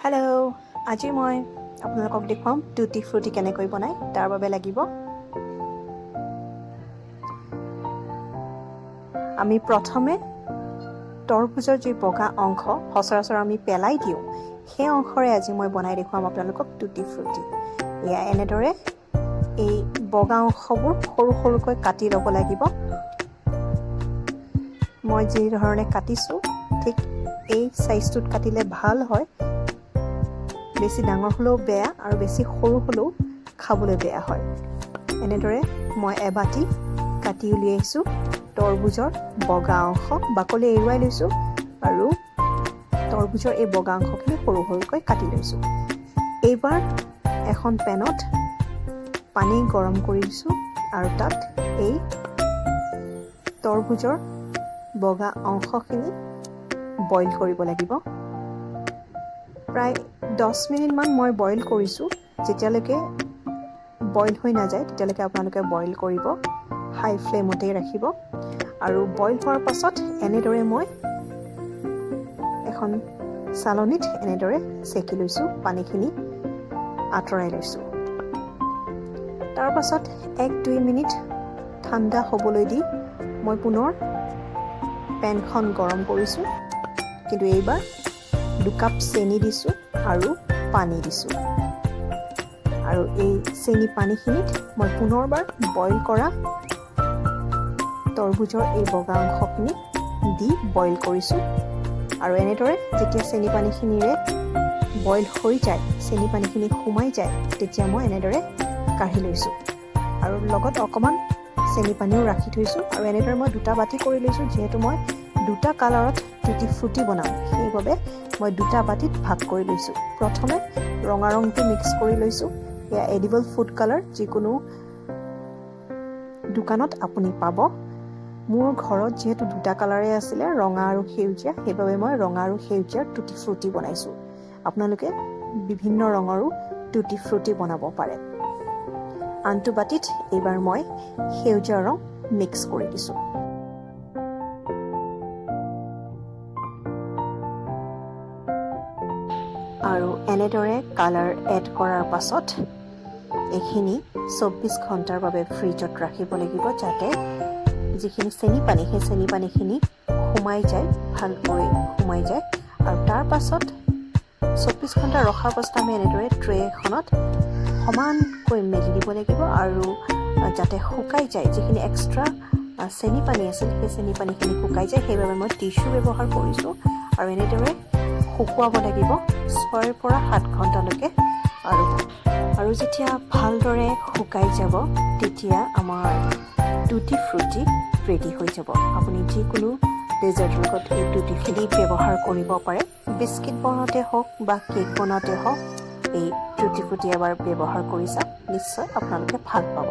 Hello', আজি মই আপোনালোকক দেখুৱাম টুটি ফ্ৰুটি কেনেকৈ বনায়। তাৰ বাবে লাগিব, আমি প্ৰথমে তৰমুজৰ যি বগা অংশ সচৰাচৰ আমি পেলাই দিওঁ, সেই অংশৰে আজি মই বনাই দেখুৱাম আপোনালোকক টুটি ফ্ৰুটি। এয়া এনেদৰে এই বগা অংশবোৰ সৰু সৰুকৈ কাটি ল'ব লাগিব। মই যি ধৰণে কাটিছোঁ, ঠিক এই চাইজটোত কাটিলে ভাল হয়। বেছি ডাঙৰ হ'লেও বেয়া আৰু বেছি সৰু হ'লেও খাবলৈ বেয়া হয়। এনেদৰে মই এবাতি কাটি উলিয়াইছোঁ তৰমুজৰ বগা অংশ। বাকলি এৰুৱাই লৈছোঁ আৰু তৰমুজৰ এই বগা অংশখিনি সৰু সৰুকৈ কাটি লৈছোঁ। এইবাৰ এখন পেনত পানী গৰম কৰি দিছোঁ আৰু তাত এই তৰমুজৰ বগা অংশখিনি বইল কৰিব লাগিব। প্ৰায় 10 মিনিটমান মই বইল কৰিছোঁ। যেতিয়ালৈকে বইল হৈ নাযায়, তেতিয়ালৈকে আপোনালোকে বইল কৰিব। হাই ফ্লেমতেই ৰাখিব। আৰু বইল হোৱাৰ পাছত এনেদৰে মই এখন চালনীত এনেদৰে চেকি লৈছোঁ, পানীখিনি আঁতৰাই লৈছোঁ। তাৰ পাছত 1-2 মিনিট ঠাণ্ডা হ'বলৈ দি মই পুনৰ পেনখন গৰম কৰিছোঁ। কিন্তু এইবাৰ 2 কাপ চেনি দিছোঁ আৰু পানী দিছোঁ আৰু এই চেনি পানীখিনিত মই পুনৰবাৰ বইল কৰা তৰমুজৰ এই বগা অংশখিনি দি বইল কৰিছোঁ। আৰু এনেদৰে যেতিয়া চেনি পানীখিনিৰে বইল হৈ যায়, চেনি পানীখিনি সোমাই যায়, তেতিয়া মই এনেদৰে কাঢ়ি লৈছোঁ আৰু লগত অকণমান চেনি পানীও ৰাখি থৈছোঁ। আৰু এনেদৰে মই দুটা বাতি কৰি লৈছোঁ। যিহেতু মই দুটা কালাৰত টুটি ফ্ৰুটি বনাম, সেইবাবে মই দুটা বাতিত ভাগ কৰি লৈছোঁ। প্ৰথমে ৰঙা ৰংটো মিক্স কৰি লৈছোঁ। এয়া এডিবল ফুড কালাৰ, যিকোনো দোকানত আপুনি পাব। মোৰ ঘৰত যিহেতু দুটা কালাৰে আছিলে, ৰঙা আৰু সেউজীয়া, সেইবাবে মই ৰঙা আৰু সেউজীয়াৰ টুটি ফ্ৰুটি বনাইছোঁ। আপোনালোকে বিভিন্ন ৰঙৰো টুটি ফ্ৰুটি বনাব পাৰে। আনটো বাতিত এইবাৰ মই সেউজীয়া ৰং মিক্স কৰি দিছোঁ। আৰু এনেদৰে কালাৰ এড কৰাৰ পাছত এইখিনি 24 ঘণ্টাৰ বাবে ফ্ৰিজত ৰাখিব লাগিব, যাতে যিখিনি চেনি পানী, সেই চেনি পানীখিনি সোমাই যায়, ভালকৈ সোমাই যায়। আৰু তাৰ পাছত 24 ঘণ্টা ৰখাৰ পাছত আমি এনেদৰে ট্ৰে এখনত সমানকৈ মেলি দিব লাগিব আৰু যাতে শুকাই যায়, যিখিনি এক্সট্ৰা চেনি পানী আছিল, সেই চেনি পানীখিনি শুকাই যায়, সেইবাবে মই টিচু ব্যৱহাৰ কৰিছোঁ। আৰু এনেদৰে শুকুৱাব লাগিব 6ৰ পৰা 7 ঘণ্টালৈকে। আৰু যেতিয়া ভালদৰে শুকাই যাব, তেতিয়া আমাৰ টুটি ফ্ৰুটি ৰেডি হৈ যাব। আপুনি যিকোনো ডেজাৰ্টৰ লগত এই টুটি ফ্ৰুটি ব্যৱহাৰ কৰিব পাৰে। বিস্কিট বনাওঁতে হওক বা কেক বনাওঁতে হওক, এই টুটি ফ্ৰুটি এবাৰ ব্যৱহাৰ কৰি চাওক, নিশ্চয় আপোনালোকে ভাল পাব।